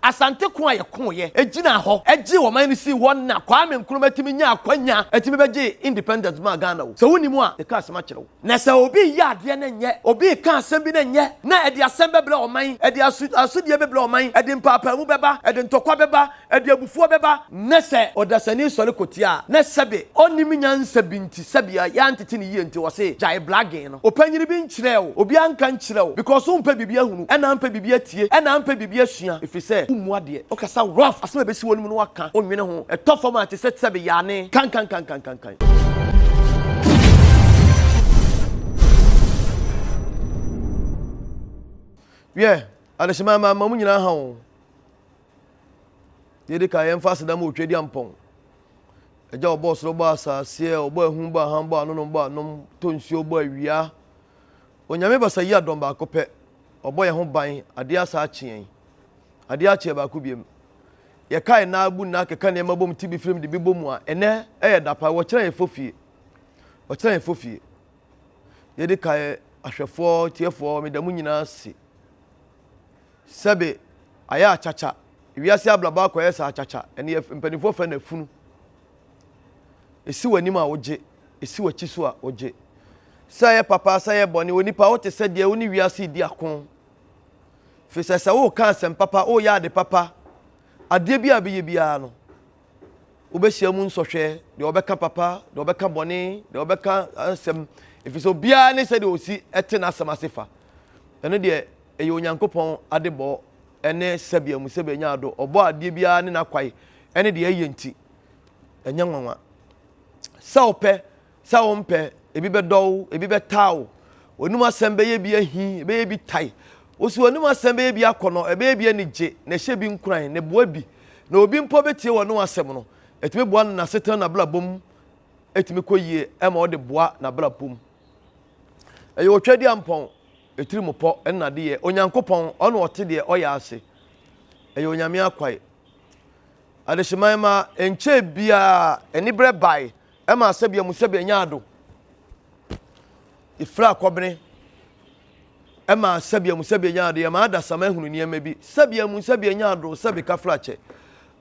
Asante ko a yɛkoeɛ gyinaa hɔ gyee ɔman no sii hɔ na Kwame Nkrumah tumi nyaa akwanya tumi bɛgyee independence maa Ghana o. Sɛ wonnim a, meka asɛm akyerɛ wo. Na sɛ obi reyɛ adeɛ na ɛnyɛ, obi reka asɛm bi na ɛnyɛ, na ɛde asɛm bɛbrɛ ɔman, ɛde aso asodie bɛbrɛ ɔman, ɛde mpaapaamu bɛba, ɛde ntɔkwa bɛba, ɛde abufuo bɛba, na sɛ ɔdasani sɔre kɔtia a, na sɛbe ɔnnim nyansa bi nti, sɛbe yɛantete no yie nti, ɔse gyae blagging no. Ɔpanyini bi nkyerɛɛ wo, obiara nka nkyerɛ wo, because wompɛ biribi ahunu, ɛna wompɛ biribi atie, ɛna wompɛ biribi asua, ɛfiri sɛ wommu adeɛ. Wokasa rough, asɛm a ɛbɛsi w'anom no woaka, wonnwene ho, ɛtɔ fam a te sɛ sɛbe yaane, kankankankankankan. Wiɛ, adehyema mma mo nyinaa ha o. Deɛ ɛdi kan, yɛmfa aseda ma Otwedeampɔn, Agya a ɔbɔɔ soro bɔɔ asaseɛ, ɔbɔɔ ahum bɔɔ ahan bɔɔ anonom bɔɔ anom, tɔ nsuo bɔ awia. Onyame basa yi adɔm baako pɛ, ɔbɔ yɛn ho ban, adeɛ asa akye yɛn. Adeɛ akye yɛ baako biem. Yɛkae nna bu nna keka nneɛma bom ti bi firim de bi bɔ mu a, ɛnɛ ɛyɛ da pa, wɔkyerɛ yɛn fɔ fie. Wɔkyerɛ yɛn fɔ fie. Deɛ ɛdi kan, ahwɛfoɔ, tiefoɔ, meda mo nyinaa ase. Sɛbe ayɛ akyakya. Wiase abrabɔ akɔyɛ sɛ akyakya. Ɛne yɛ mpanimfoɔ frɛ no afunu. Esi w'anim a wogye, esi w'akyi so a wogye. Sɛ ɛyɛ papa, sɛ ɛyɛ bɔne, onipa wote sɛ deɛ wo ne wiase redi ako. Firi sɛ sɛ woreka asɛm papa, woreyɛ ade papa, adeɛ bi a bɛyɛ biara no, Wobɛhyia mu nsɔhwɛ, deɛ ɔbɛka papa, deɛ ɔbɛka bɔne, deɛ ɔbɛka asɛm, ɛfiri sɛ obiara ne sɛdeɛ ɔsi te n'asɛm ase fa. Ɛno deɛ, ɛyɛ Onyankopɔn adebɔ ne sɛbea mu sɛbea nya ado. Ɔbɔ adeɛ biara ne n'akwae ne deɛ ɛyɛ nti, ɛnyɛ nwanwa. Sɛ wopɛ, Sɛ wompɛ, ebi bɛdɔ wo, ebi bɛtaa wo. W'anom asɛm bɛyɛ bi ahi, ɛbɛyɛ bi tae. Wo so w'anom asɛm bɛyɛ bi akɔnnɔ, ɛbɛyɛ bi anigye, na ɛhyɛ bi nkuran, na ɛboa bi. Na obi mpo bɛtie w'anom asɛm no, ɛtumi boa no n'asetena n'abrabɔ mu ɛtumi kɔ yie ɛma ɔde boa n'abrabɔ mu. Ɛyɛ otwadiampɔn, etirimupɔ ne n'adeyɛ. Onyankopɔn, ɔna ɔte deɛ ɔyɛ ase. Ɛyɛ Onyame akwae. Adehyeman ma ɛnkyɛɛ biara aniberɛ bae ɛma sɛbea mu sɛbea nyaa do. Efira akɔbene ɛma sɛbea mu sɛbea nyaa do. Yɛma adasama ehunu nneɛma bi. Sɛbea mu sɛbea nyaa do sɛbe kafra kyɛ.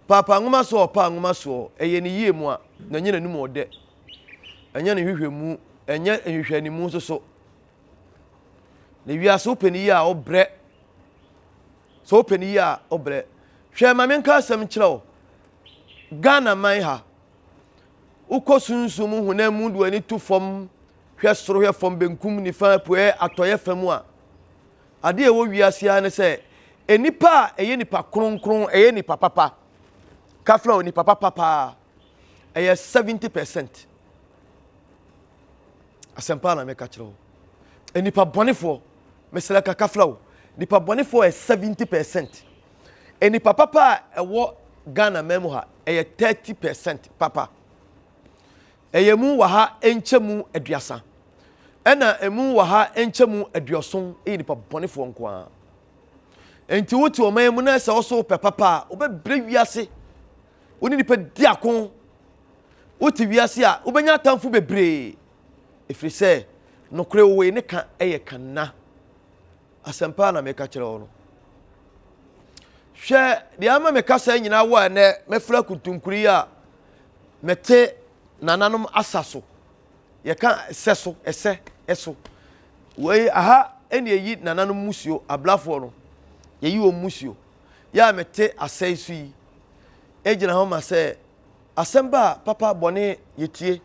Paapa nwoma soɔ ɔpaa nwoma soɔ. Ɛyɛ ne yie mu a na ɛnyɛ n'anum ɔdɛ. Ɛnyɛ ne nhwehwɛmu, ɛnyɛ nhwehwɛanimu nso so. Na wiase wopɛ ne yie a wobrɛ. Sɛ wopɛ ne yie a wobrɛ. Hwɛ ma menka asɛm nkyerɛ wo. Ghana man ha, wokɔ sunsum mu honam mu de w'ani to fam hwɛ soro hwɛ fam benkum nifa apueɛ atɔeɛ fa mu a, adeɛ a ɛwɔ wiase ara ne sɛ nnipa a ɛyɛ nipa kronkron ɛyɛ nipa papa kafra o nipa papa paa ɛyɛ 70 percent asɛmpa na meka kyerɛ wo nnipa bɔnefoɔ mesrɛ ka kafra o nipa bɔnefoɔ yɛ 70 percent Nnipa papa a ɛwɔ Ghana man mu ha, ɛyɛ 30 percent papa. Ɛyɛ mu wɔ ha nkyɛmu aduasa. Ɛna emu wɔ ha nkyɛmu aduɔson yɛ nipa bɔnefoɔ nko ara. Nti wote ɔman mu na sɛ ɔso pɛ papa a, wobɛbrɛ wiase. Wo ne nipa di ako. Wote wiase a, wobɛnya atamfo bebree. Ɛfiri sɛ, nokorɛ wɔ ne ka yɛ kanna. Asɛmpa na meka kyerɛ wo no. Hwɛ deɛ ama me kasa nyinaa wɔ ɛnɛ mɛfra kuntunkuri yi a mete nananom asa so. Yɛka sɛ so, ɛsɛ ɛso. Wei aha ɛna ɛyi nananom musuo, ablafoɔ no. Yɛyi wɔn musuo. Yɛ a mete asa yi so yi, ɛgyina hɔ ma sɛ Asɛm ba a, papa, bɔne, yɛtie.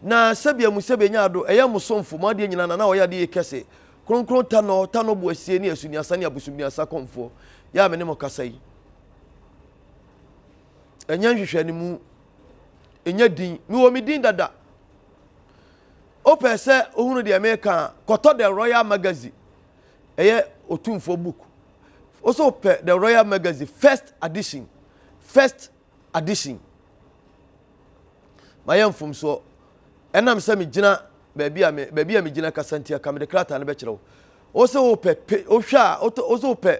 Na sɛbea mu sɛbea nya ado, ɛyɛ mo somfo, mo adeɛ nyinaa na na ɔyɛ adeɛ yie kɛse. Kronkron Tanɔ, Tanɔ Boasie ne Asuniasa ne Abosomniasa kɔmfoɔ, yɛ a me ne mo kasa yi. Ɛnyɛ nhwehwɛnimu, ɛnyɛ din. Mewɔ me din dada. Wopɛ sɛ wohunu deɛ meka a, kɔtɔ The Royal Magazine. Ɛyɛ Otumfoɔ book. Wo sɛ wopɛ The Royal Magazine, first edition, first addition. Mayɛ mfomsoɔ. Ɛnam sɛ megyina baabi a me baabi a megyina kasa nti aka mede krataa no bɛkyerɛ wo. Wo sɛ wopɛ pe wohwɛ a wo sɛ wopɛ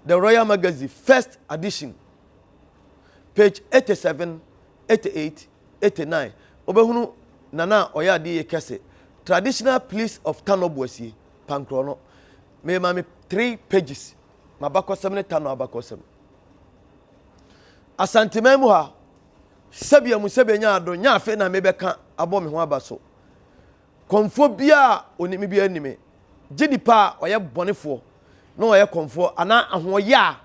The Royal Magazine first edition page 87, 88, 89 wobɛhunu Nana a ɔyɛ adeɛ yie kɛse Traditional Police of Tano Boasie Pankorɔ no. Mema me three pages m'abakɔsɛm ne Tano abakɔsɛm. Asanteman mu ha, sɛbea mu sɛbea nya ado, nyɛ afei na mebɛka abɔ me ho aba so. Kɔmfoɔ biara a ɔnim me biara nni me, gye nipa a ɔyɛ bɔnefoɔ na ɔyɛ kɔmfoɔ anaa ahoɔyɛ a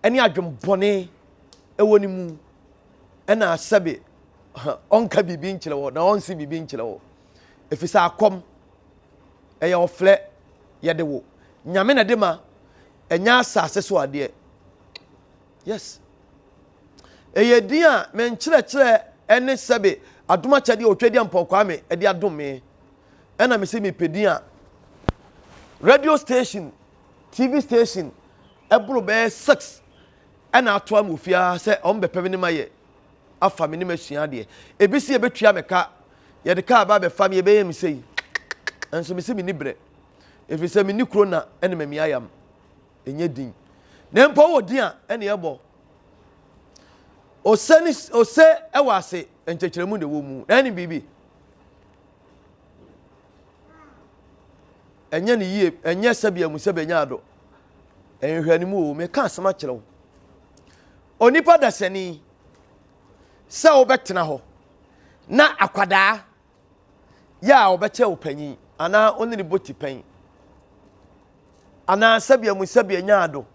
ɛne adwembɔne ɛwɔ ne mu ɛna sɛbe ɔnka biribi nkyerɛ wɔ na ɔnse biribi nkyerɛ wɔ. Ɛfiri sɛ akɔm ɛyɛ ɔfrɛ yɛde wo. Nyame na ɛde ma, ɛnyɛ asase so adeɛ. Yes. Ɛyɛ din a me nkyerɛkyerɛ ɛne sɛbe adom akyɛdeɛ a Otwadiampɔn Kwame ɛde adom me. Ɛna me se mepɛ din a radio station, TV station ɛboro bɛyɛ 6 ɛna ato ama ofiara sɛ wɔn bɛpɛ me ne ma yɛ afa me ne ma sua adeɛ. Ebi se yɛbɛtua me ka, yɛde kaa ba abɛfa me, yɛbɛyɛ me sei. Nso me se menni berɛ. Ɛfiri sɛ menni kuro na ɛne mami ayam. Ɛnyɛ din. Na mpo wɔ din a ɛne ɛbɔ. Ose ne ose ɛwɔ ase nkyɛkyerɛmu na ɛwɔ mu. Na ɛne biribi. Ɛnyɛ ne yie, ɛnyɛ sɛbea mu sɛbea nya ado. Ɛnhwɛ ne mu o, meka asɛm akyerɛ wo. Onipa dasani sɛ wobɛtena hɔ na akwadaa yɛ a ɔbɛkyɛ wo panyin anaa ɔne ne bɔ tipɛn anaa sɛbea mu sɛbea nya ado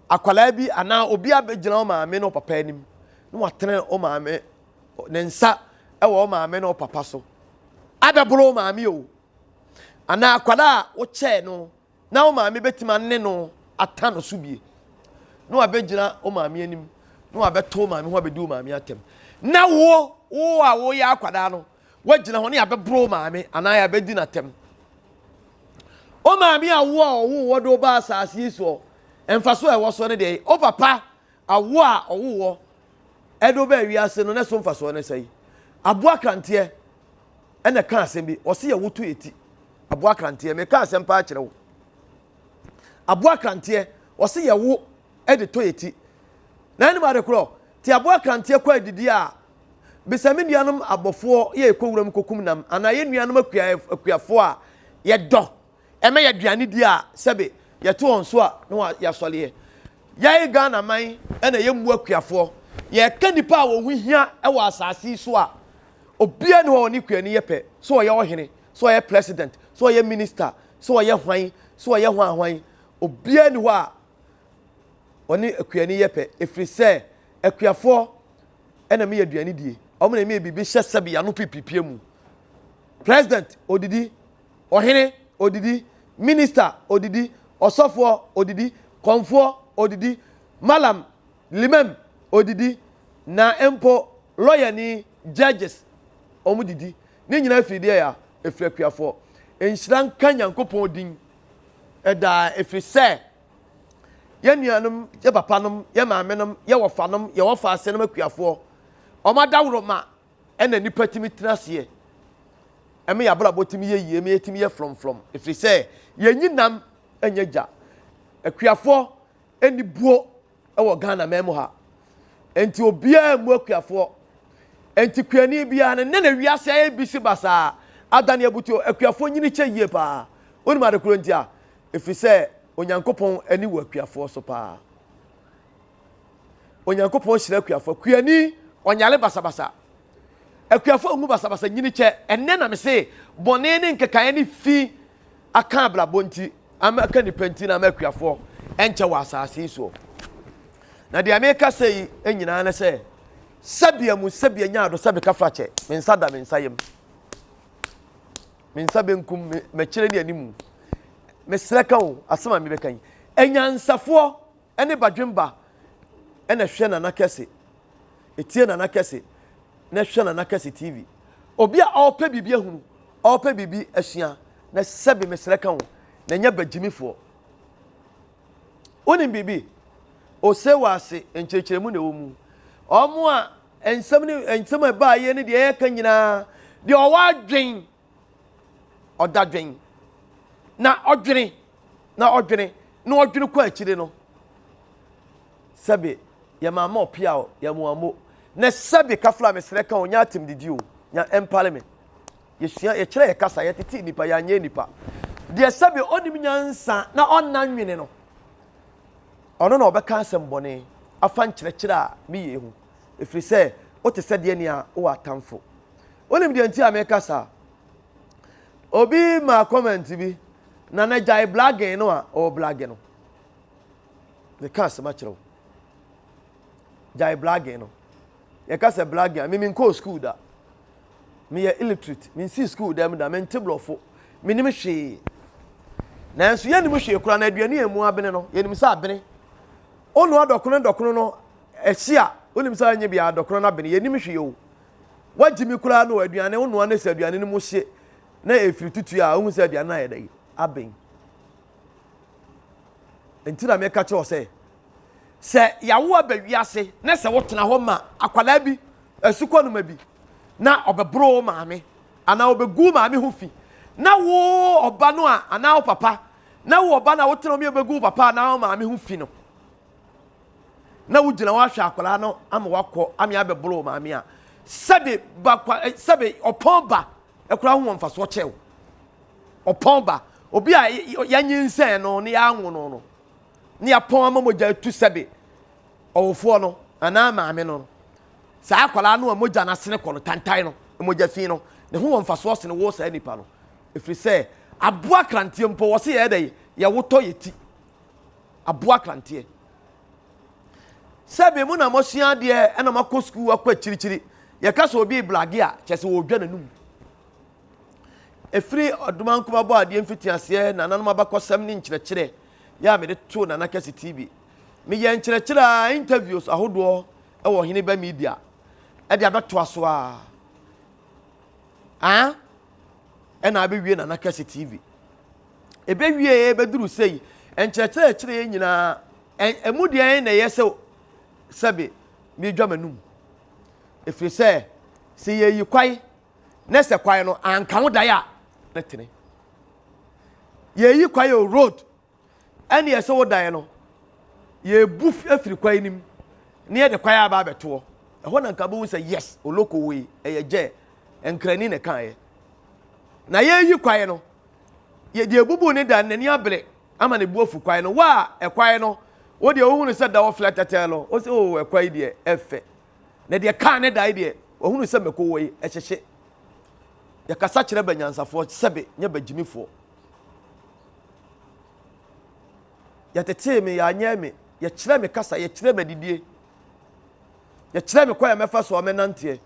akwadaa bi anaa obi abɛgyina wo maame ne wo papa anim na watene wo maame ne nsa wɔ wo maame ne wo papa so abɛboro wo maame o anaa akwadaa a wokyɛɛ no na wo maame bɛtumi ane no ata no so bie na wabɛgyina wo maame anim na wabɛto wo maame ho abɛdi wo maame atɛm na wo wo a woyɛ akwadaa no woagyina hɔ ne yɛabɛboro wo maame anaa yɛabɛdi no atɛm wo maame a wo a ɔwo wɔ de wo ba asase yi soɔ mfaso a ɛwɔ soɔ no deɛ wo papa awo a ɔwo wɔ ɛde wo baa wiase no ne so mfasoɔ no sɛe aboa kranteɛ ɛna ka asɛm bi ɔse yɛ woto yɛ ti aboa kranteɛ meka asɛm paa kyerɛ wo aboa kranteɛ ɔse yɛ wo ɛde tɔ yɛ ti na ɛnim ade korɔ te aboa kranteɛ kɔ adidi a bisa me nuanom abɔfoɔ yɛ ɛkɔ wuram kɔkum nam anaa yɛ nuanom akuafoɔ a yɛdɔ ɛma yɛ aduane di a sɛbe yɛto wɔn so a na yɛasɔleɛ. Yɛn Ghana man na yɛmmu akuafoɔ. Yɛka nnipa a wɔn ho hia wɔ asase yi so a, obiara ni hɔ a ɔne kuani yɛ pɛ, sɛ ɔyɛ ɔhene, sɛ ɔyɛ president, sɛ ɔyɛ minister, sɛ ɔyɛ hwan, sɛ ɔyɛ hwan hwan, obiara ni hɔ a ɔne akuani yɛ pɛ, ɛfiri sɛ akuafoɔ na meyɛ aduane die, wɔn na meyɛ biribi hyɛ sɛbe ano pipipie mu. President odidi, Ɔhene, odidi, Minister, odidi, Ɔsɔfoɔ, odidi, Kɔmfoɔ, odidi, Mallam, Limam, odidi, na mpo lɔyani, judges, wɔn didi. Ne nyinaa firi deɛ ya? Ɛfiri akuafoɔ. Nhyira nka Nyankopɔn din daa ɛfiri sɛ yɛn nuanom, yɛn papanom, yɛn maamenom, yɛn wɔfanom, yɛn wɔfaasenom akuafoɔ, wɔn adaworoma ɛna nipa tumi tena aseɛ ɛma yɛ abrabɔ tumi yɛ yie ɛma yɛtumi yɛ frɔmfrɔm ɛfiri sɛ yɛnyi nam ɛnyɛ gya akuafoɔ ɛni buo ɛwɔ Ghana man mu ha nti obiara mmu akuafoɔ nti kuani biara no ne na wiase ayɛ bisi basaa adane abutuo akuafoɔ nyini kyɛ yie paa wonim ade korɔ nti a ɛfiri sɛ Onyankopɔn ani wɔ akuafoɔ so paa Onyankopɔn hyira akuafo. Akuani, ɔnyare basabasa. Akuafo ngu basabasa nyini kyɛ. Ɛnnɛ na mese bɔne ne nkekaeɛ ne fi aka abrabɔ nti, ama aka nipa nti na ama akuafoɔ ɛnkyɛ wɔ asase yi soɔ. Na deɛ meka sɛ yi nyinaa ne sɛ, sɛbea mu sɛbea nya ado sɛbe kafra kyɛ, me nsa da me nsa yam. Me nsa benkum, m'akyire ne animu. Mesrɛ ka o, asɛm a mebɛka yi. Anyansafoɔ ne badwemba na hwɛ Nana Kɛse, tie Nana Kɛse na hwɛ Nana Kɛse TV. Obi a ɔrepɛ biribi ahunu, ɔrepɛ biribi asua, na sɛbe mesrɛ ka wo, na nyɛ bagyimifoɔ. Wonim biribi? Ose wɔ ase, nkyerɛkyerɛmu na ɛwɔ mu. Ɔmo a nsɛm ne nsɛm a ɛbaayɛ ne deɛ ɛyɛka nyinaa, deɛ ɔwɔ adwen ɔda dwen na ɔdwene na ɔdwene na ɔdwene kɔ akyire no sɛbe yɛ maama ɔpia o yɛ mo ammo na sɛbe kafla mesrɛ ka o nya atem didi o nya ɛmpale me yɛsua yɛkyerɛ yɛ kasa yɛtete nipa yɛanyɛ nipa deɛ sɛbe ɔnim nyansa na ɔnna nwene no ɔno na ɔbɛka asɛm bɔne. afa nkyerɛkyerɛ a meyɛ yi ho, ɛfiri sɛ wote sɛ deɛ nea wowɔ atamfo. Wonim deɛ nti a meka saa? Obi maa comment bi, na na gyae blagging no a ɔwɔ blagge no. Meka asɛm akyerɛ wo. Gyae blagging no. Yɛka sɛ blagging a, me menkɔɔ school da. Meyɛ illiterate, mensii school dɛm da, mente borɔfo, menim hwee. Nanso yɛnnim hwee koraa na aduane a emu abene no, yɛnim sɛ abene. Wonoa dɔkono dɔkono no ɛhye a, wonim sɛ anyɛ biara dɔkono no abene, yɛnnim hwee o. Woagye mi koraa no aduane wonoa no sɛ aduane no mu hye na ɛfiri tutu a, wohu sɛ aduane no ayɛ dɛ aben. Nti na meka kyerɛ wo sɛ, sɛ yɛawo aba wiase na sɛ wotena hɔ ma akwadaa bi asukɔnoma bi na ɔbɛboro wo maame anaa ɔbɛgu wo maame ho fi na wo ɔba no a anaa wo papa na wo ɔba no a wotena hɔ ɔbɛgu wo papa anaa wo maame ho fi no na wogyina hɔ ahwɛ akwadaa no ama wakɔ ame abɛboro wo maame a sɛbe ba kwa eh, sɛbe ɔpɔn ba ɛkora ho wɔ mfasoɔ kyɛw ɔpɔn ba obi a yɛnyinsɛn no ne yɛanwo no no ne yɛapɔn ama mogya atu sɛbe ɔwofoɔ no anaa maame no no, saa akwadaa no a mogya no asene kɔ no, tantan no, mogya fi no, ne ho wɔ mfasoɔ sene wo saa nipa no. Ɛfiri sɛ, aboa kranteɛ mpo, wɔ se yɛyɛ dɛ, yɛwotɔ yɛ ti. Aboa kranteɛ. Sɛbe mo na moasua adeɛ ɛna moakɔ sukuu akɔ akyirikyiri. Yɛka sɛ obi blage a, kyerɛ sɛ wɔredwa n'anum. Ɛfiri ɔdomankoma bɔ adeɛ mfitiaseɛ, nananom abakɔsɛm ne nkyerɛkyerɛ yɛ a mede too Nana Kɛse TV. Meyɛ nkyerɛkyerɛ a interviews ahodoɔ wɔ Ɔhene Ba Media ɛde abɛtoa so a a ɛna abɛwie Nana Kɛse TV. Ɛbɛwie bɛduru sei nkyerɛkyerɛ ɛkyerɛ yɛ nyinaa ɛmu deɛ na ɛyɛ sɛ sɛbe medwa m'anum ɛfiri sɛ sɛ yɛyi kwae na sɛ kwae no anka wo dae a na tene yɛyi kwae o road ɛne ɛsɛ wo daeɛ no yɛbu afiri kwae no mu na yɛde kwae aba abɛtoɔ ɛhɔ na nka bɛhu sɛ yes oloko wei ɛyɛ gyɛ nkrani na ɛkaeɛ na yɛyi kwae no yɛde ebubu ne da n'ani abere ama ne bu afu kwae no wa a ɛkwae no wo deɛ wohunu sɛ da wɔ flɛ tɛtɛɛ no wo sɛ o oh, ɛkwae deɛ ɛfɛ na deɛ kaa ne dae deɛ wahunu sɛ mɛkɔ wɔ yi ɛhyehye yɛkasa kyerɛ banyansafoɔ sɛbe nyɛ bagyimifoɔ Yɛtetee me, yɛanyɛn me, yɛkyerɛ me kasa, yɛkyerɛ me adidie, yɛkyerɛ me kwan a mɛfa so a mɛnanteɛ.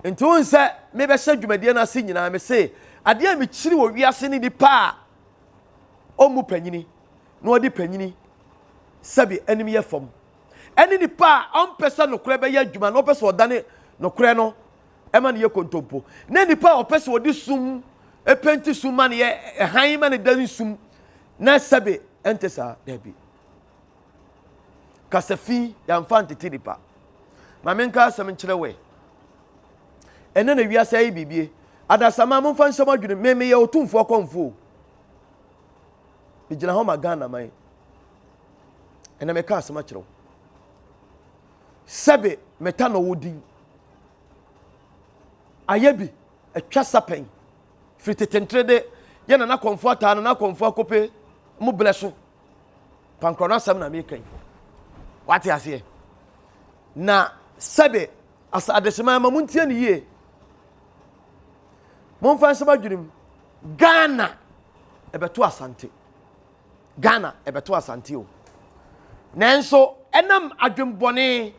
Nti wohu sɛ mebɛhyɛ dwumadie no ase nyinaa, mese adeɛ a mekyiri wɔ wiase ne nipa a ɔmmu panyini na ɔde panyini sɛbe anim yɛ fam, ɛne nipa a ɔmpɛ sɛ nokorɛ bɛyɛ adwuma na ɔpɛ sɛ ɔdane nokorɛ no ɛma no yɛ kontompo, na nipa a ɔpɛ sɛ ɔde sum penti sum ma no yɛ hann ma no dane sum na sɛbe ɛnte saa daabi kasa fi yɛmfa ntete nipa ma menka asɛm nkyerɛ wɛ ɛnɛ na wiase ayɛ biribie adasama momfa nhyɛ mo adwene me meyɛ otumfoɔ kɔmfoɔ megyina hɔ ma Ghana man ɛnɛ meka asɛm akyerɛ wo sɛbe meta na ɔwɔ din ayɛ bi atwa sapɛn firi tetentere de yɛ nana kɔmfo ataa nana kɔmfo akope mo blɛ so pankorɔ no asɛm na meka yi wate aseɛ na sɛbe asa adehyema ma montie ne yie momfa nsɛm adwenem Ghana ɛbɛto Asante Ghana ɛbɛto Asante o. Nanso ɛnam adwembɔne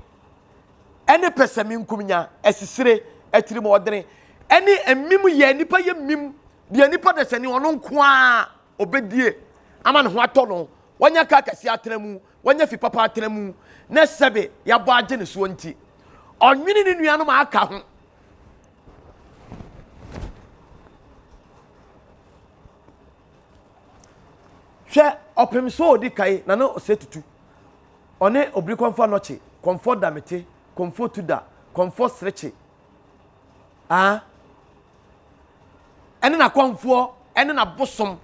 ɛne pɛsɛmenkomenya, asisire, atirimɔdene, ɛne mmim yɛ nipa yɛ mmim deɛ nipa de sɛ ne ɔno nko ara ɔbɛdie ama ne ho atɔ no, wanya kaa kɛseɛ atena mu, wanya fi papa atena mu, na sɛbe yɛabɔ agye ne soɔ nti, ɔnwene ne nuanom a aka ho. Hwɛ, ɔpem so odi kae na ne ɔsɛ tutu. Ɔne obiri kɔmfɔ anɔkye, kɔmfɔ damete, kɔmfɔ tuda, kɔmfɔ serekye. Ah. Ɛne n'akɔmfoɔ, ɛne n'abosom,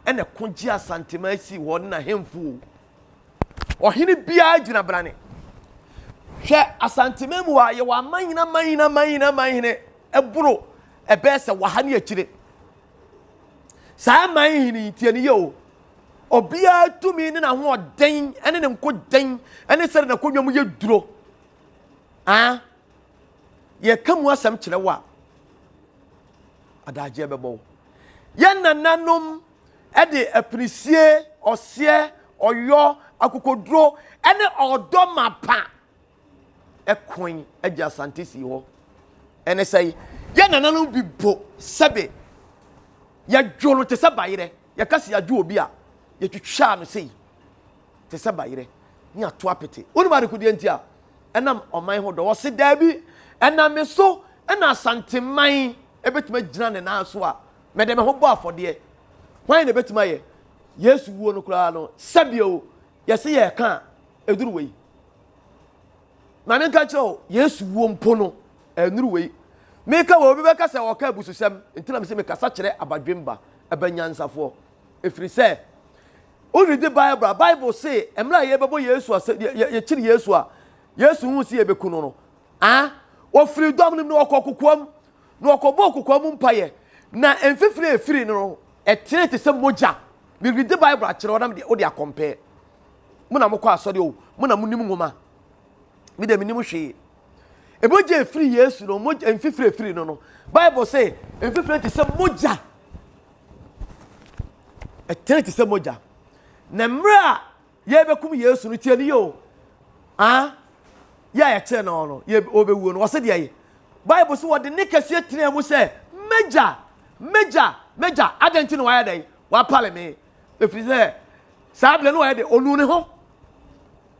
ɛna ɛko gye Asantema asi hɔ ne n'ahemfo. Ɔhene biara gyina brane. Hwɛ Asantema mu a yɛwɔ amanhene amanhene amanhene amanhene ɛboro ɛbɛyɛ sɛ waha ne akyire. Saa man hene yi, tie no yie o. Obiara tumi ne n'ahoɔden ne ne nkoden ne sɛdeɛ n'akonnwa mu yɛ duro. Ah, yɛka mu asɛm kyerɛ wo a, adagyeɛ bɛbɔ wo. Yɛn nananom de apinisie, ɔseɛ, ɔyɔ, akokoduro ne ɔdɔ mapa ɛkoe agye Asante sii hɔ. Ɛne sɛ yɛn nananom bi bo sɛbe yɛdwo no te sɛ bayerɛ. Yɛka sɛ yɛadwo obi a, yɛtwitwaa no sei te sɛ bayerɛ ne ato apete. Wonim adekodeɛ nti a? Ɛnam ɔman ho dɔ. Wɔse daabi, ɛnam me so na Asanteman ɛbɛtumi agyina ne nan so a mede me ho bɔ afɔdeɛ. Hwan na ɛbɛtumi ayɛ? Yesu wuo no koraa no, sɛbio yɛse yɛreka a, ɛduru wei. Ma menka nkyerɛ wo, Yesu wuo mpo no, ɛnnuru wei. Meka wei, obi bɛka sɛ ɔka abususɛm, nti na mese mekasa kyerɛ abadwemba, abanyansafoɔ. Ɛfiri sɛ, woredi Bible a, Bible se, mmerɛ a yɛbɛbɔ Yesu asɛ, yɛkyiri Yesu a, Yesu hu sɛ yɛbɛku no no, ah, ɔfiri dɔm no mu na ɔkɔ kokoam, na ɔkɔbɔɔ kokoam mpaeɛ, na mfifire a ɛfiri no no, ɛtene te sɛ mogya. Meredi Bible akyerɛ wo na wode akɔmpɛɛ. Mo na mokɔ asɔre o, mo na monim nwoma. Me deɛ menim hwee. Mogya efiri Yesu no, mogya mfifire efiri no no. Bible say mfifire te sɛ mogya. Ɛtene te sɛ mogya. Na mmerɛ a yɛbɛkum Yesu no tie ne yɛ o. Ah, yɛ a yɛkyerɛ no no, yɛ ɔbɛwuo no, wɔse deɛ yɛ. Bible sɛ wɔde ne kɛseɛ tenaa mu sɛ, M'agya, m'agya, m'agya, adɛn nti na wayɛ dɛn? Wapale me. Ɛfiri sɛ saa berɛ no wayɛ dɛ, ɔnuu ne ho.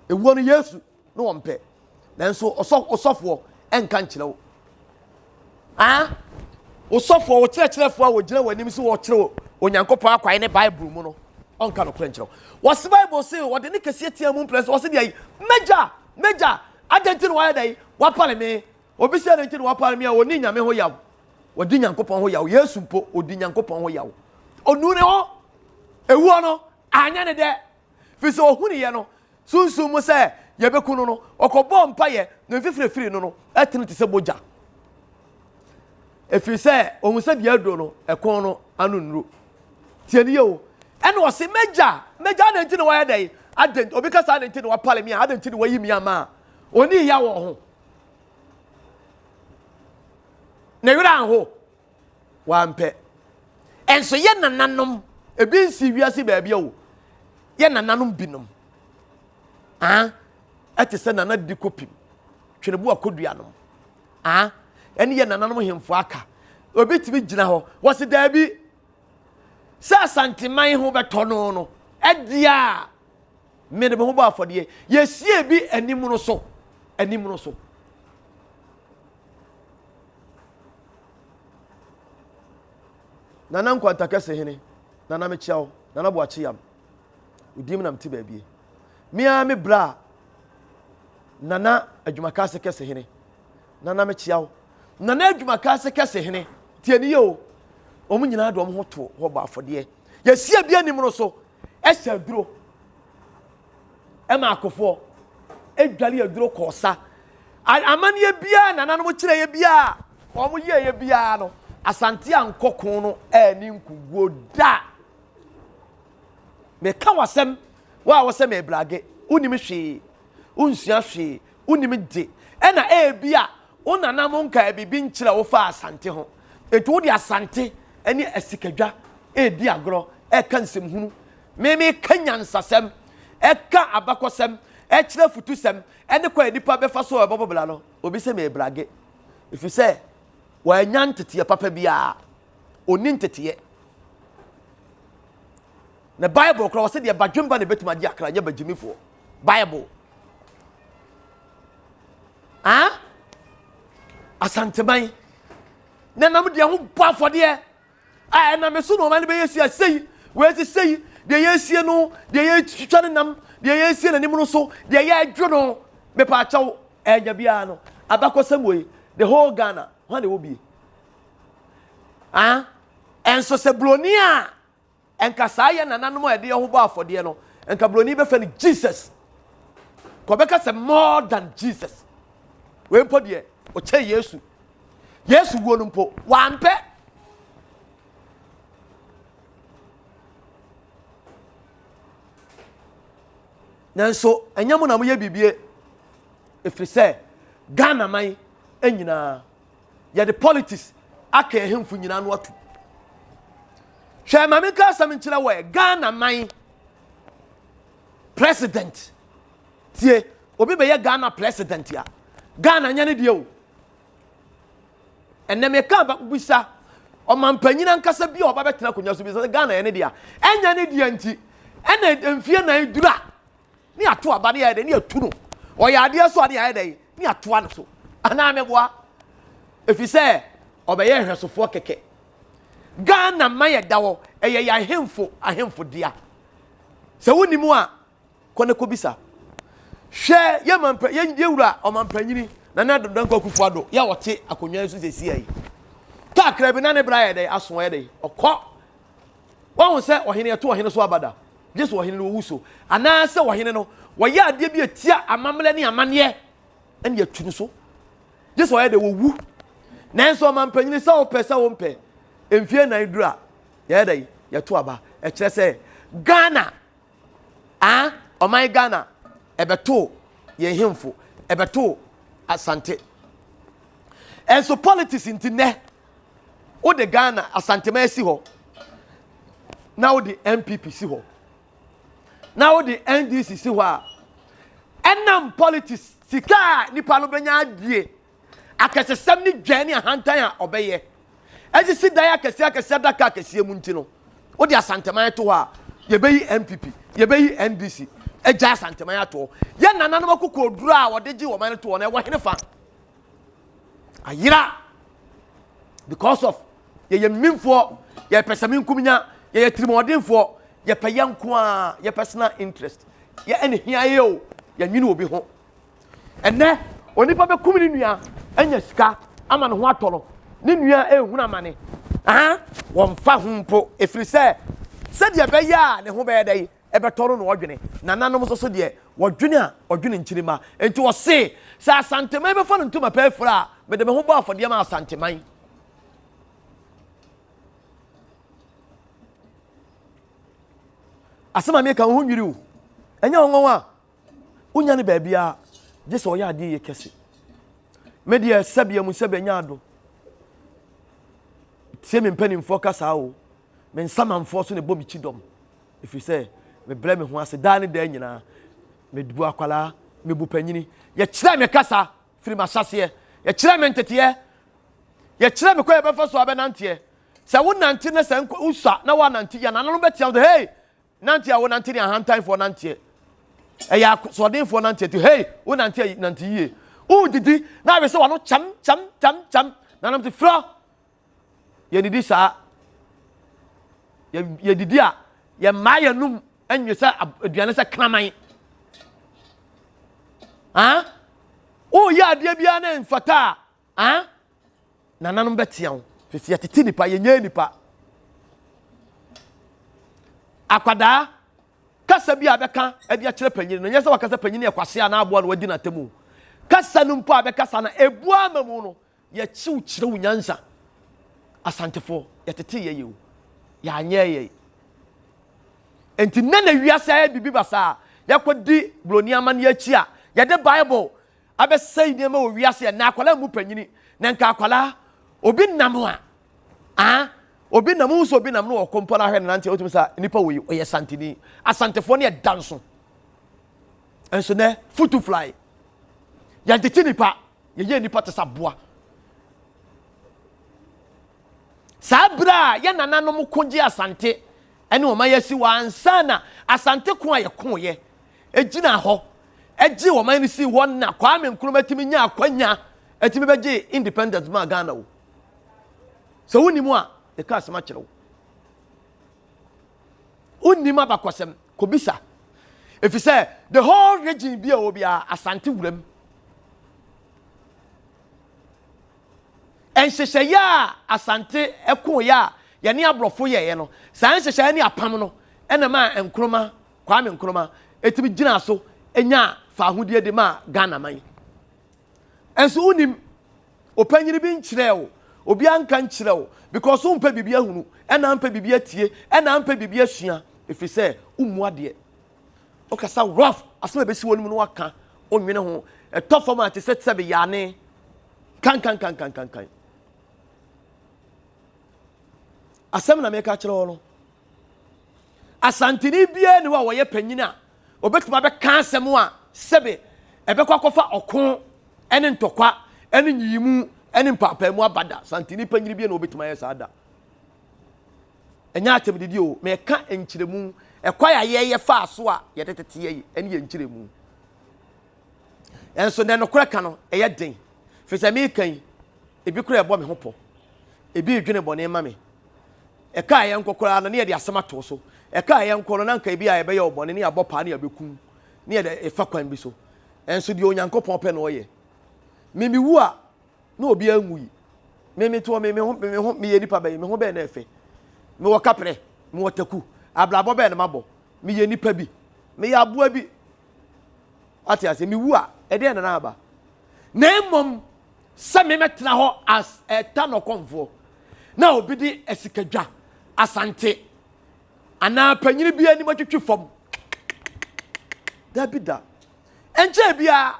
Ewuo no Yesu ne wɔn pɛ. Nanso ɔsɔ ɔsɔfoɔ ɛnka nkyerɛ wo. Ah, ɔsɔfoɔ, wo kyerɛkyerɛfoɔ a wɔgyina w'anim sɛ wɔkyerɛ wo Onyankopɔn akwan ne Bible mu no, ɔnka nokorɛ nkyerɛ wo. Wɔse Bible se wɔde ne kɛseɛ tea mu mprɛ sɛ wɔse deɛ yi, m'agya, m'agya, adɛn nti na wayɛ dɛn? Wapale me. Obi sɛ adɛn nti na wapale me a ɔni Nyame ho yaw. Wɔdi Nyankopɔn ho yaw. Yesu mpo, ɔdi Nyankopɔn ho yaw. Ɔnu ne ho. Ewuo no, anyɛ ne dɛ. Firi sɛ ɔhunuiɛ no, sunsum mu sɛ yɛbɛku no no, ɔkɔbɔɔ mpaeɛ, na mfifire firii no no, ɛtene te sɛ mogya. Ɛfiri sɛ ɔhu sɛ deɛ aduro no, ɛko no ano nnuru. Tie ne yie o. Ɛna ɔse, m'agya, m'agya, adɛn nti na wayɛ dɛn? Adɛn, obi ka sɛ adɛn nti na wapale me a, adɛn nti na wayi me ama a? Ɔnii ya wɔ ho. Ne werɛ anho. Wampɛ. Ɛnso yɛ nananom, ebi nsi wiase baabi o, yɛ nananom binom, ah, ɛte sɛ nana di kopim, twenebo akodua nom, ah, ɛne yɛ nananom hemfo aka. Obi tumi gyina hɔ, wɔsi daabi, sɛ Asanteman ho bɛtɔ no no, ɛdeɛ a, mede me ho bɔ afɔdeɛ. Yɛsie bi anim no so, anim no so. Nana Nkwanta Kɛse Hene, Nana mekyia wo, Nana Boakye Yam, wo din mu na mete baabie. Me ara me bra Nana Adwumakase Kɛse Hene, Nana mekyia wo. Nana Adwumakase Kɛse Hene, tie ne yie o. Wɔn nyinaa de wɔn ho to hɔ bɔ afɔdeɛ. Yɛsi abi anim no so, ɛhyɛ aduro. Ɛma akofoɔ ɛdwale aduro kɔɔ sa. Amanneɛ biara nananom kyerɛeɛ biara wɔn yɛeɛ biara no, Asante ankɔ ko no anni nkuguo da. Meka w'asɛm, wo a wɔsɛ mebrage, wonim hwee, wonsua hwee, wonim de. Ɛna ebi a wo nananom nkaa biribi nkyerɛ wo fa Asante ho. Enti wode Asante ne asikadwa redi agorɔ, ɛreka nsɛmhunu. Me meka nyansasɛm, ɛka abakɔsɛm, ɛkyerɛ afutusɛm, ɛne kwan a nnipa bɛfa so a wɔbɛbɔ bra no, obi sɛ merebrage. Ɛfiri sɛ, wannya nteteɛ papa biara. Ɔnni nteteɛ. Na Bible koraa wɔsɛ deɛ badwemba na ɛbɛtumi agye akra, nyɛ bagyimifoɔ. Bible. Ah? Asanteman. Na nam deɛ ho bɔ afɔdeɛ. A ɛnam me so na ɔman no bɛyɛ si sei, wei si sei, deɛ yɛresie no, deɛ yɛretwitwa ne nam, deɛ yɛresie n'anim no so, deɛ yɛredwo no, mepaakyɛw, ɛnya biara no, abakɔsɛm wei, the whole Ghana, hwan na ɛwɔ bie? Ah, ɛnso sɛ buroni a, ɛnka saa yɛ nananom a ɛde yɛn ho bɔ afɔdeɛ no, ɛnka buroni bɛfɛ no Jesus. Kɔbɛka sɛ more than Jesus. Wei mpo deɛ, ɔkyɛ Yesu. Yesu wuo no mpo, wampɛ. Nanso ɛnyɛ mo na moyɛ biribi ɛfiri sɛ Ghana man nyinaa yɛde politics aka ahemfo nyinaa no ato. Hwɛ ma menka asɛm nkyerɛ wɔ ɛ Ghana man president tie obi bɛyɛ Ghana president a Ghana nyɛ ne deɛ o. Ɛnɛ meka ba bisa ɔmampanyin ankasa bi a ɔba bɛtena akonnwa so bisa sɛ Ghana yɛ ne dea. Ɛnyɛ ne dea nti ɛna mfie nan duru a ne ato aba ne yɛ dɛ ne atu no. Ɔyɛ adeɛ so a ne yɛ dɛ ne atoa no so. Anaa meboa? Ɛfiri sɛ ɔbɛyɛ nhwɛsofoɔ kɛkɛ. Ghana ma yɛ da hɔ ɛyɛ yɛ ahemfo ahemfo dea. Sɛ wonim a Kɔ na kɔbisa. Hwɛ yɛn mampa yɛn yɛn wura ɔmampanyini Nana Addo Dankwa Akufo Addo yɛ a ɔte akonnwa yi so seesei yi. Kakra bi na ne bra yɛ dɛ aso ɔyɛ dɛ ɔkɔ. Wahu sɛ ɔhene ɛto ɔhene so aba da. Gye sɛ ɔhene no owu so anaasɛ ɔhene no wɔyɛ adeɛ bi etia amammerɛ ne amanneɛ ɛne yɛtu no so. Gye sɛ ɔyɛ dɛ wɔwu. Nanso ɔmampanyini sɛ wopɛ sɛ wompɛ mfie nan duru a yɛyɛ dɛ yɛto aba. Ɛkyerɛ sɛ Ghana Ah ɔman Ghana ɛbɛtoo yɛn hemfo, ɛbɛtoo Asante. Ɛnso politics nti nɛ wode Ghana Asanteman si hɔ na wode NPP si hɔ na wode NDC si hɔ a ɛnam politics sika a nipa no bɛnya adie akɛsesɛm ne dwɛn ne ahantan a ɔbɛyɛ asisi dan akɛseɛ akɛseɛ adaka akɛseɛ mu nti no wode asanteman to hɔ a yɛbɛyi npp yɛbɛyi ndc agya asanteman ato hɔ yɛ nananom akokoɔduro a wɔde gye wɔn no to hɔ no ɛwɔ hene fa ayera because of yɛyɛ mmimfoɔ yɛpɛ sɛ menkumnya yɛyɛ tirimɔdenfoɔ yɛpɛ yɛ nko a yɛ personal interest yɛ ɛne hia yɛ o yɛnwene obi ho Ɛnnɛ, onipa bɛkum ne nua anya sika ama ne ho atɔ no. Ne nua rehunu amane. Aha, wɔmfa ho mpo, ɛfiri sɛ sɛdeɛ ɛbɛyɛ a ne ho bɛyɛ dɛn ɛbɛtɔ no na ɔdwene. Nananom nso so deɛ, wɔdwene a, wɔdwene nkyirimma. Enti ɔse, sɛ Asanteman bɛfa no ntoma pa afira a, mede me ho bɔ afɔdeɛ ma Asanteman. Asɛm a meka wo ho nwiri wo. Ɛnyɛ wo nwanwa. Wonya no baabiara gye sɛ ɔyɛ adeɛ yie kɛse. Me deɛ sɛbea mu sɛbea nya ado. Tie me mpanimfoɔ kasa o. Me nsamanfoɔ so na ɛbɔ me kyi dɔm. Ɛfiri sɛ mebrɛ me ho ase daa ne daa nyinaa. Mebu akwadaa, mebu panyini. Yɛkyerɛ me kasa firi m'ahyɛseɛ. Yɛkyerɛ me nteteɛ. Yɛkyerɛ me kwan yɛbɛfa so abɛnanteɛ. Sɛ wonante na sɛ wosua na woanante yɛ nananom bɛtea wo sɛ hei Nante a wonante ne ahantanfoɔ nanteɛ. Ɛyɛ asoɔdenfoɔ nanteɛ ti hei wonante a nante yie. Wodidi na awe sɛ wano kyam kyam kyam kyam. Nanam te fira. Yɛdidi saa. Yɛdidi a yɛmmaa yɛnum nwe sɛ aduane sɛ kraman. Ah? Woyɛ adeɛ biara na mfata a ah? Nananom bɛtea wo firi sɛ yɛtete nipa, yɛnyɛ nipa. Akwadaa, kasa bi a bɛka de akyerɛ panyin no, nyɛ sɛ waka sɛ panyin yɛ kwasea anaa aboa na wadi n'atam o. Kasa no mpo a bɛkasa no, ebu ama mu no, yɛkyew kyerɛ wo nyansa. Asantefoɔ, yɛtete yɛ yɛ o, yɛanyɛ yɛ. Enti nnɛ na wiase ayɛ biribi basaa, yɛkɔdi buroni amanneɛ akyi a, yɛde Bible abɛsɛe nneɛma wɔ wiase ɛnɛ akwadaa mu panyini na nka akwadaa obi nam a ah obi nam nso obi nam no ɔkɔ mpo na ahwɛ ne nante otumi sa nipa wɔ yi ɔyɛ santini asantefoɔ ne ɛda nso nso nɛ futu fly yɛntete nipa yɛyɛ nipa te sɛ aboa saa berɛ a yɛ nananom ko gye asante ɛne wɔn ayɛ si wɔ ansa na asante ko a yɛkoeɛ gyinaa hɔ gyee ɔman no sii hɔ na Kwame Nkrumah tumi nyaa akwanya tumi bɛgyee independence maa Ghana o. Sɛ wonim a, yɛka asɛm akyerɛ wo. Wonnim abakɔsɛm, kɔbisa. Ɛfiri sɛ the whole region bi a ɛwɔ biara Asante wuram. Nhyehyɛeɛ a Asante koeɛ a yɛne aborɔfo yɛeɛ no, saa nhyehyɛeɛ ne apam no ɛna maa Nkrumah Kwame Nkrumah tumi gyinaa so nyaa faahodie de maa Ghana man. Nso wonim, ɔpanyini bi nkyerɛɛ wo, obiara nka nkyerɛ wo because wompɛ biribi ahunu, ɛna ampɛ biribi atie, ɛna ampɛ biribi asua, ɛfiri sɛ wommu adeɛ. Wokasa rough. Asɛm a ɛbɛsi w'anom no waka, wonnwene ho. Ɛtɔ fam a te sɛ sɛbe yane. Kankankankankankan. Asɛm na meka kyerɛ wo no. Asanteni biara ni hɔ a wɔyɛ panyin a obetumi abɛka asɛm a sɛbe ɛbɛkɔ akɔfa ɔko ne ntɔkwa ne nyiyimu ne mpaapaamu aba da. Asanteni panyin biara na obetumi ayɛ saa da. Ɛnyɛ atɛmdidi o, meka nkyerɛmu. Ɛkwan a yɛyɛ faa so a yɛde teteɛ yi ɛne yɛn nkyerɛmu. Ɛnso nɛ nokorɛ ka no ɛyɛ den. Firi sɛ meka yi, ebi koraa ɛbɔ me ho pɔ. Ebi redwene bɔne ma me. Ɛka a yɛnkɔ koraa no ne yɛde asɛm ato so. Ɛka a yɛnkɔ no na anka ebi a yɛbɛyɛ wo bɔne ne yɛabɔ paa ne yɛabɛkum ne yɛde ɛfa kwan bi so. Ɛnso deɛ Onyankopɔn pɛ na ɔyɛ. Me mewu a na obiara nwui. Me me toɔ me me ho me ho meyɛ nipa bɛn me ho bɛn na ɛfɛ. Mewɔ kaprɛ, mewɔ taku, abrabɔ bɛn na mabɔ. Meyɛ nipa bi, meyɛ aboa bi. Wate aseɛ mewu a ɛdeɛn na na aba. Na mmom sɛ memɛtena hɔ as ɛta nɔkɔmfoɔ na obi de asikadwa asante anaa panyini bi anim atwitwi fam dabi da ɛnkyɛɛ biara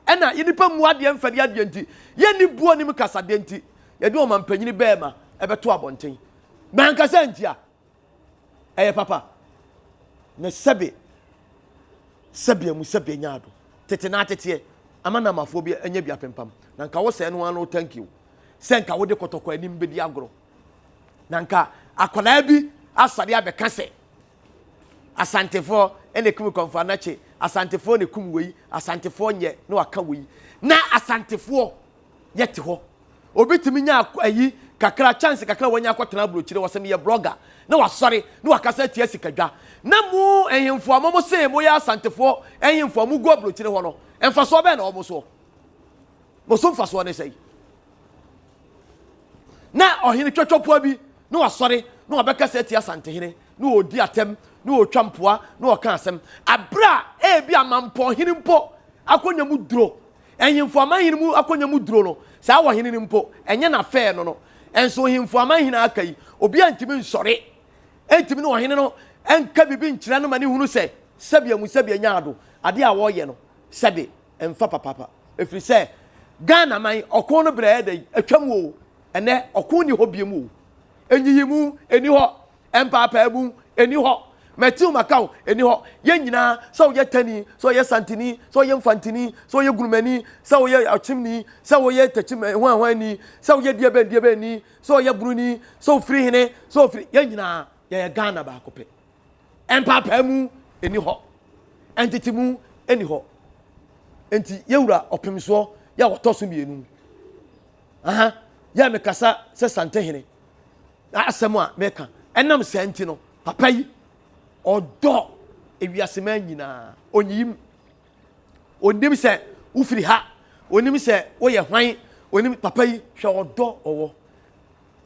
ɛna yɛ nipa mu adeɛ mfɛde adeɛ nti yɛnni buo nim kasadeɛ nti yɛde ɔmampanyini bɛɛma ɛbɛto abɔnten mankasa ntia Ɛyɛ papa. Na sɛbe sɛbea mu sɛbea nya ado. Tete na ateteɛ ama namafoɔ bi anya bi apempam. Na nka wo sɛɛ no ano thank you. Sɛ nka wode kɔtɔkɔ anim bɛdi agorɔ. Na nka akwadaa bi asɔre abɛka sɛ Asantefoɔ na ekum Kɔmfo Anakye, Asantefoɔ na ekum wei, Asantefoɔ nyɛ na waka wei. Na Asantefoɔ yɛte hɔ. Obi tumi nya ayi kakra, chance kakra wanya akɔtena aburokyire, wɔsɛ meyɛ blogger, na wasɔre na wakasa atia sikadwa. Na mo nhemfo a mo se moyɛ Asantefoɔ nhemfo a mogu aburokyire hɔ no, mfasoɔ bɛn na wɔn soɔ? Mo so mfasoɔ ne sɛn? Na ɔhene twɔtwɔpoa bi na wasɔre na wabɛkasa atia Asantehene, na ɔredi atɛm, na ɔretwa mpoa, na ɔka asɛm. Abere a ebi amampɔnhene mpo akonnwa mu duro Nhemfo amanhene mu akonnwa mu duro no, saa ɔhene no mpo, ɛnyɛ n'afɛɛ no no. Nso nhemfo amanhene a aka yi, obiara ntumi nsɔre ntumi ne ɔhene no nka biribi nkyerɛ no ma ne hunu sɛ sɛbea mu sɛbea nya ado, adeɛ a wɔreyɛ no sɛbe ɛmfa papaapa. Ɛfiri sɛ Ghana man, ɔko no berɛ ɛyɛ dɛn? Atwam o. Ɛnnɛ ɔko nni hɔ biom o. Nyiyimu nni hɔ. Mpaapaamu nni hɔ. Matthew Macau nni hɔ. Yɛn nyinaa, sɛ woyɛ Tani, sɛ woyɛ Santini, sɛ woyɛ Mfantini, sɛ woyɛ Gurumani, sɛ woyɛ Ɔkyemni, sɛ woyɛ Takyim hwanhwanni, sɛ woyɛ deɛbɛn deɛbɛnni, sɛ woyɛ Buroni, sɛ wofiri hene, sɛ wofiri, yɛn nyinaa yɛyɛ Ghana baako pɛ. Mpaapaamu nni hɔ. Ntetemu nni hɔ. Nti yɛwura ɔpemsoɔ yɛ a wɔtɔ so mmienu. Aha, yɛ a mekasa sɛ Santehene. Na asɛm a meka, ɛnam saa nti no, papa yi, ɔdɔ ewiaseman nyinaa. Onyiyim. Onim sɛ wofiri ha. Onim sɛ woyɛ hwan. Onim papa yi, hwɛ ɔdɔ ɔwɔ.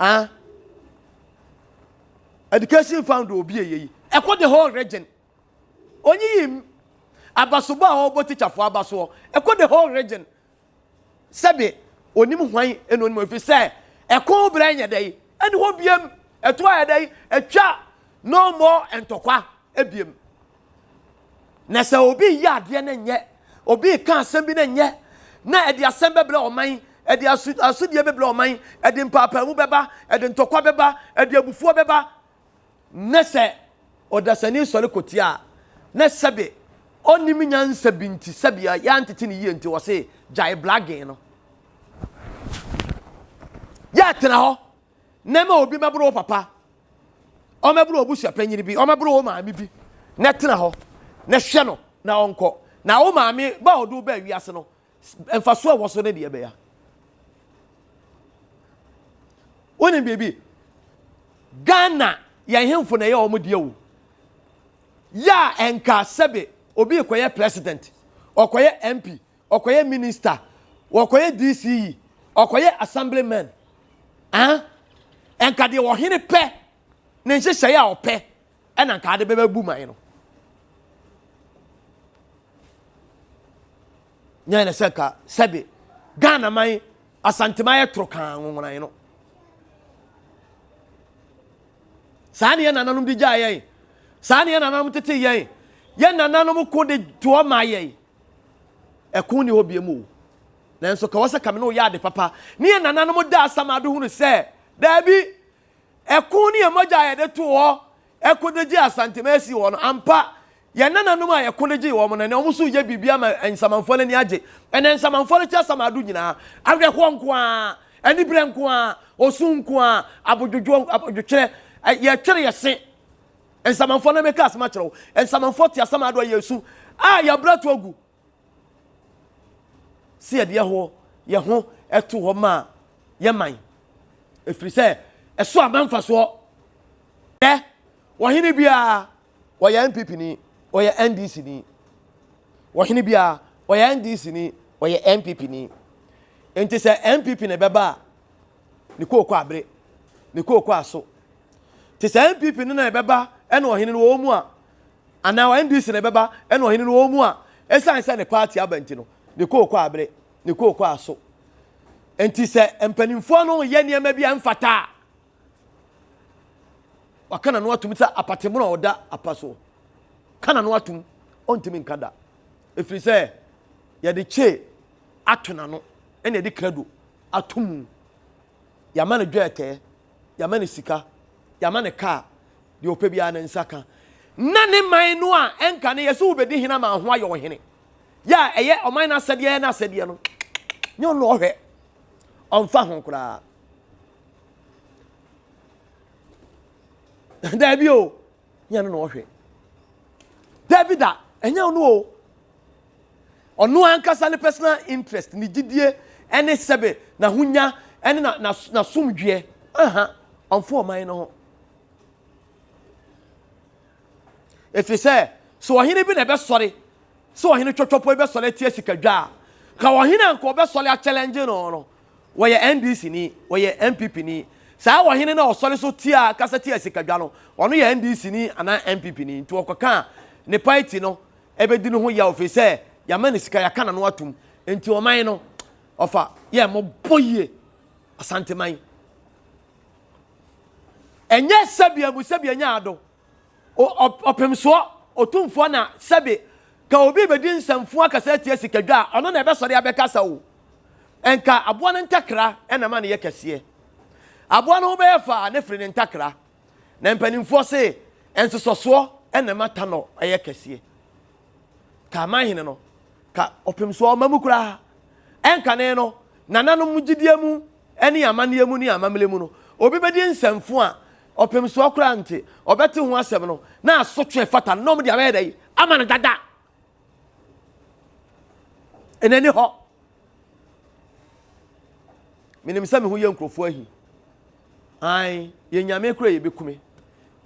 Ah. Education fund obi ɛyɛ yi. Ɛkɔ the whole region. Onyiyim. Abasobɔ a ɔbɔ teacherfoɔ abasoɔ. Ɛkɔ the whole region. Sɛbe onim hwan na onim ɛfiri sɛ ɛko berɛ nyɛ dɛn ɛni hɔ biem ɛto ayɛ dɛn atwa no more ntɔkwa ebiem na sɛ obi yɛ adeɛ no nyɛ obi ka asɛm bi no nyɛ na ɛde asɛm bɛbrɛ ɔman ɛde asodie bɛbrɛ ɔman ɛde mpaapaamu bɛba ɛde ntɔkwa bɛba ɛde abufuo bɛba Na sɛ ɔdasani sɔre kotia a, na sɛbe ɔnnim nyansa bi nti, sɛbe yɛantete no yie nti, ɔse gyae blagging no. Yɛ tena hɔ na ma obi mɛboro wo papa, ɔmɛboro wo busuapanyini bi, ɔmɛboro wo maame bi, na tena hɔ na hwɛ no na ɔnkɔ. Na wo maame ba a ɔde wo baa wiase no, mfasoɔ a ɛwɔ so ne deɛ ɛbɛya. Wonim biribi? Ghana yɛn hemfo na ɛyɛ wɔn deɛ o. Yɛ a ɛnka sɛbe obi rekɔyɛ president, ɔkɔyɛ MP, ɔkɔyɛ minister, ɔkɔyɛ DCE, ɔkɔyɛ assemblyman. Ah, ɛnka deɛ ɔhene pɛ ne nhyehyɛeɛ a ɔpɛ ɛna nka ade bɛbɛbu man no. Nyɛ na sɛ nka sɛbe Ghana man Asantema yɛ toro kaa nwonwonan no. Saa ne yɛn nananom de gyaa yɛn. Saa ne yɛn nananom tete yɛn. Yɛn nananom ko de toɔ maa yɛn. Ɛko nni hɔ biom o. Nanso ka wɔ sɛ kame ne wo yɛ ade papa. Ne yɛn nananom da asamado hunu sɛ, daabi, ɛko ne yɛn mogya a yɛde too hɔ ɛko de gyee Asantema sii hɔ no, ampa, yɛn nananom a yɛko de gyee wɔn no, ɛnnɛ wɔn nso reyɛ biribi ama nsamanfoɔ no ani agye. Ɛnnɛ nsamanfoɔ no te asamado nyinaa, awerɛhoɔ nko ara, aniberɛ nko ara, osu nko ara, abodwodwoɔ, abodwotwerɛ, yɛtwere yɛn se. Nsamanfoɔ na meka asɛm akyerɛ wo. Nsamanfoɔ te asamado a yɛresu a yɛabrɛ to agu. Sɛ yɛde yɛ yɛ ho to hɔ ma yɛ man. Ɛfiri sɛ ɛso aba mfasoɔ. Ɛ ɔhene biara ɔyɛ NPP ni, ɔyɛ NDC ni. Ɔhene biara ɔyɛ NDC ni, ɔyɛ NPP ni. Nti sɛ NPP na ɛbɛba a, ne kooko abere, ne kooko aso. Te sɛ NPP no na ɛbɛba ɛna ɔhene no wɔ mu a, anaa NDC na ɛbɛba ɛna ɔhene no wɔ mu a, ɛsiane sɛ ne party aba nti no, ne kooko abere, ne kooko aso. Nti sɛ mpanimfoɔ no yɛ nneɛma bi a ɛmfata a, waka n'ano atum sɛ apatemono a ɔda apa soɔ. Ka n'ano atum, ɔntumi nka da. Ɛfiri sɛ yɛde kye ato n'ano ɛna yɛde krado ato mu. Yɛama no dwɛɛtɛɛ, yɛama no sika, yɛama no kaa, deɛ ɔpɛ biara ne nsa ka. Na ne man no a ɛnka no yɛ sɛ wobɛdi hene ama ho ayɛ ɔhene. Yɛ a ɛyɛ ɔman no asɛdeɛ yɛ n'asɛdeɛ no, nyɛ ɔno ɔhwɛ. Ɔmfa ho koraa. Daabi o, nyɛ no na ɔhwɛ. Daabi da, ɛnyɛ ɔno o. Ɔno ankasa ne personal interest, ne gyidie ne sɛbe n'ahonya ne n'asomdwoeɛ. Aha, ɔmfa ɔman no ho. Ɛfiri sɛ, sɛ ɔhene bi na ɛbɛsɔre, sɛ ɔhene twɔtwɔpɔ yi bɛsɔre atia sikadwa a, ka ɔhene a nka ɔbɛsɔre akyɛlɛngye no no, wɔyɛ NDC ni, wɔyɛ NPP ni. Saa ɔhene no a ɔsɔre so tia kasa tia sikadwa no, ɔno yɛ NDC ni anaa NPP ni. Nti ɔkɔka a, ne party no ɛbɛdi ne ho yaw ɛfiri sɛ yɛama no sika, yɛaka n'ano atom. Nti ɔman no, ɔfa yɛ mmɔbɔ yie, Asanteman. Ɛnyɛ sɛbi amu sɛbi anya ado. Ɔpemsoɔ, otumfoɔ na sɛbi ka obi bɛdi nsɛmfo akasa atia sikadwa a, ɔno na ɛbɛsɔre abɛkasa o. Nka aboa no ntakra na ɛma no yɛ kɛseɛ. Aboa no ho bɛyɛ fɛ a, ne firi ne ntakra. Na mpanimfoɔ se, nsosɔsoɔ na ɛma tanɔ yɛ kɛseɛ. Ka aman hene no, ka ɔpemsoɔ ɔma mu koraa. Ɛnkane no, nananom gyidie mu ne amanneɛ mu ne amammerɛ mu no, obi bɛdi nsɛmfo a, ɔpemsoɔ koraa nte, ɔbɛte ho asɛm no, na asotwe fata no, na wɔde abɛyɛ dɛ ama no dada. Ɛnɛ ni hɔ. Menim sɛ me ho yɛ nkurɔfoɔ ahi. Ae, yɛ nyame kora yɛbɛku me.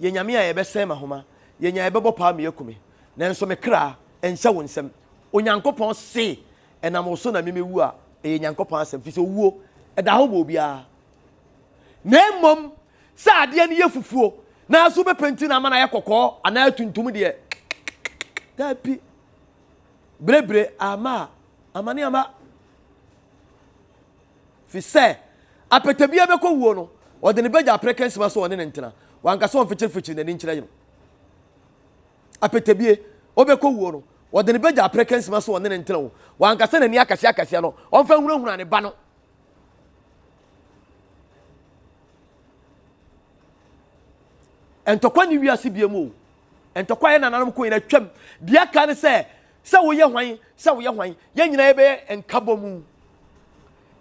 Yɛ nyame a yɛbɛsɛn m'ahoma. Yɛ nya yɛbɛbɔ paa me yɛku me. Nanso me kra ɛnhyɛ wo nsam. Onyankopɔn se ɛnam wo so na memɛwu a, ɛyɛ Nyankopɔn asɛm, firi sɛ owuo ɛda hɔ ma obiara. Na mmom sɛ adeɛ no yɛ fufuo na so wobɛpenti no ama no ayɛ kɔkɔɔ anaa tuntum deɛ, daabi. Berebere ama a, amane ama. Firi sɛ apɛtɛbia bɛkɔ wuo no, ɔde ne bɛgya aprɛkɛ nsima so ɔne ne ntena. Wanka sɛ ɔmfikyirifikyiri n'ani nkyerɛ no. Apɛtɛbie, ɔbɛkɔ wuo no, ɔde ne bɛgya aprɛkɛ nsima so ɔne ne ntena o. Wanka sɛ n'ani akɛseɛ akɛseɛ no, ɔmfa nhunahuna ne ba no. Ntɔkwa ne wiase bie mu o. Ntɔkwa yɛ nananom ko nyina twam. Deɛ aka ne sɛ, sɛ woyɛ hwan, sɛ woyɛ hwan, yɛn nyinaa yɛbɛyɛ nkabɔmu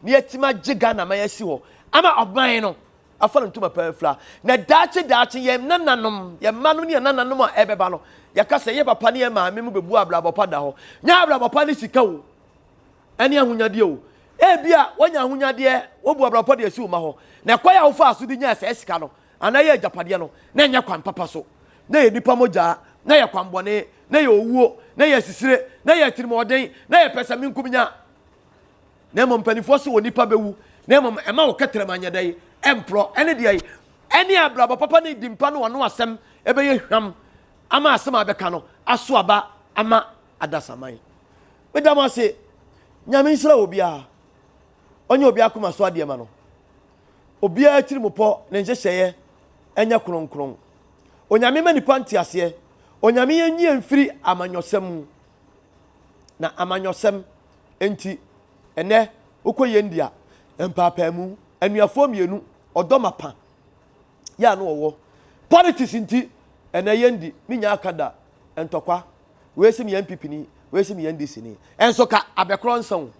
na yɛatumi agye Ghana man asi hɔ ama ɔman no afa no ntoma paa afira. Na daakye daakye yɛn nananom, yɛn mma no ne yɛn nananom a ɛbɛba no, yɛka sɛ yɛ papa ne yɛn maame mu bɛbu abrabɔ pa da hɔ. Nyɛ abrabɔ pa ne sika o, ɛne ahonyadeɛ o. Ebia woanya ahonyadeɛ, wobu abrabɔ pa de asi wo mma hɔ. Na ɛkwan a wofaa so de nyaa saa sika no, anaa ɛyɛ agyapadeɛ no, na ɛnyɛ kwan papa so. Na ɛyɛ nnipa mogyaa, na ɛyɛ kwanbɔne, na ɛyɛ owuo, na ɛyɛ asisire, na ɛyɛ atirimuɔden, na ɛyɛ pɛsɛmenkominya. Na mmom mpanimfoɔ se onipa bɛwu, na mmom ɛma wo kɛtrɛma nyɛ dɛn? Ɛmporɔ. Ɛne deɛ ɛne abrabɔ papa ne dimpa ne ɔno asɛm ɛbɛyɛ hwam ama asɛm a bɛka no aso aba ama adasaman. Meda mo ase. Nyame nhyira obiara. Ɔnyɛ obiara akoma so adeɛ ma no. Obiara tirimupɔ ne nhyehyɛeɛ nyɛ kronkron. Onyame ma nipa nteaseɛ. Onyame yɛn nyi yɛn mfiri amanyɔsɛm mu. Na amanyɔsɛm nti, ɛnɛ wokɔ yɛn di a, mpaapaamu, anuafoɔ mmienu, ɔdɔ mapa, yɛ a na wɔwɔ. Politics nti, ɛnɛ yɛn di, me nya aka da, ntɔkwa, wei se meyɛ NPP ni, wei se meyɛ NDC ni. Ɛnso ka abɛkorɔ nsa o.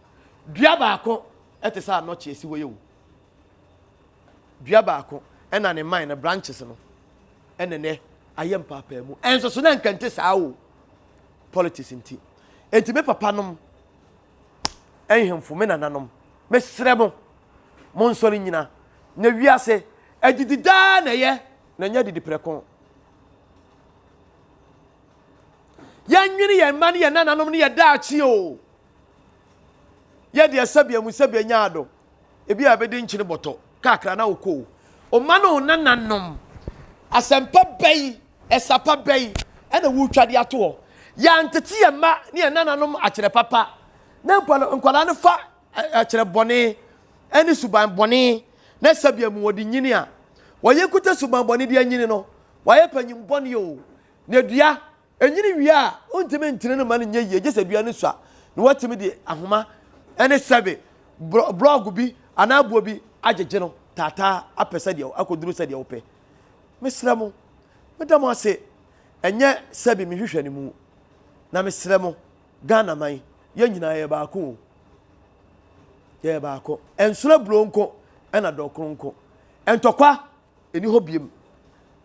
Dua baako ɛte sɛ anɔkye esi hɔ yi o. Dua baako ɛna ne mman no branches no ɛna nɛ ayɛ mpaapaamu. Ɛnso so na nka nte saa o. Politics nti. Enti me papa nom, nhemfo, me nananom, mesrɛ mo, monsɔre nyina. Na wiase, adidi daa na ɛyɛ, na ɛnyɛ adidi prɛko. Yɛnwene yɛn mma ne yɛn nananom ne yɛn daakye o. Yɛ deɛ sɛbea mu sɛbea nya ado. Ebi a ɛbɛdi nkyene bɔtɔ kakra na wokɔ o. Ɔma ne wo nananom asɛmpa bɛyi, ɛsapa bɛyi ɛna wotwa de ato hɔ. Yɛantete yɛn mma ne yɛn nananom akyerɛ papa na nkwadaa no fa akyerɛ bɔne ɛne suban bɔne na sɛbea mu wɔde nyini a wɔyɛ kuta suban bɔne de anyini no wɔayɛ panyin bɔne o. Na dua Ɛnyini wie a, wontumi ntene no mma no nyɛ yie gye sɛ dua no sua na woatumi de ahoma ne sɛbe blɔɔgo bi anaa aboɔ bi agyegye no taataa apɛ sɛdeɛ akɔduru sɛdeɛ wopɛ. Mesrɛ mo, meda mo ase, ɛnyɛ sɛbe mehwehwɛ no mu, na mesrɛ mo, Ghana man, yɛn nyinaa yɛyɛ baako o. Yɛyɛ baako. Ɛnsono aburo nko ɛna dɔkono nko. Ntɔkwa Ɛni hɔ biem.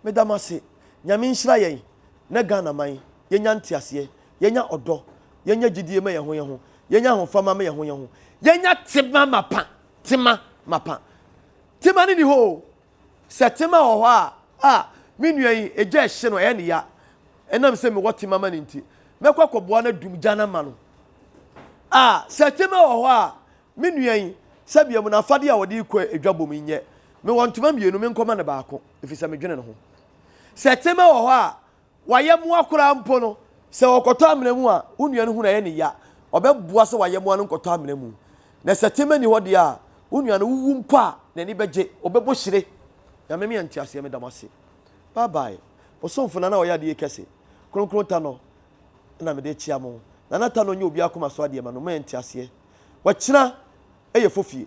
Meda mo ase. Nyame nhyira yɛn na Ghana man yɛnya nteaseɛ, yɛnya ɔdɔ, yɛnya gyidie ma yɛn ho yɛn ho, yɛnya ahofama ma yɛn ho yɛn ho, yɛnya tema mapa, tema mapa. Tema no ni hɔ o. Sɛ tema wɔ hɔ a, a, me nua yi, egya ɛhye no, ɛyɛ ne ya. Ɛnam sɛ mewɔ tema ma no nti, mɛkɔ akɔboa no adum gya no ama no. A, sɛ tema wɔ hɔ a, Me nua yi, sɛbea mu no, afadeɛ a ɔde rekɔ adwabɔ mu yi nyɛ. Mewɔ ntoma mmienu, menkɔma no baako, ɛfiri sɛ medwene ne ho. Sɛ tema wɔ hɔ a, w'ayɛmmoa koraa mpo no, sɛ ɔkɔtɔ amena mu a, wo nua no hunu a ɛyɛ ne ya. Ɔbɛboa sɛ w'ayɛmmoa no nkɔtɔ amena mu. Na sɛ tema nni hɔ deɛ a, wo nua no, wowu mpo a, n'ani bɛgye, ɔbɛbɔ hyire. Nyame me nteaseɛ, meda mo ase. Bye bye. Mo somfo Nana Ɔyɛ Adeɛ Kɛse, Kronkron Tanɔ na mede rekyea mo. Nana Tanɔ nyɛ obiara akoma so adeɛ ma no, mo yɛ nteaseɛ. Ɔkyena yɛ fofie.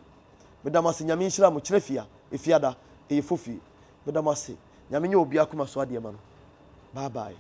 Meda mo ase Nyame nhyira mo kyena fia efiada ɛyɛ fofie meda mo ase Nyame nyɛ obia akoma so adeɛ ma no bye bye.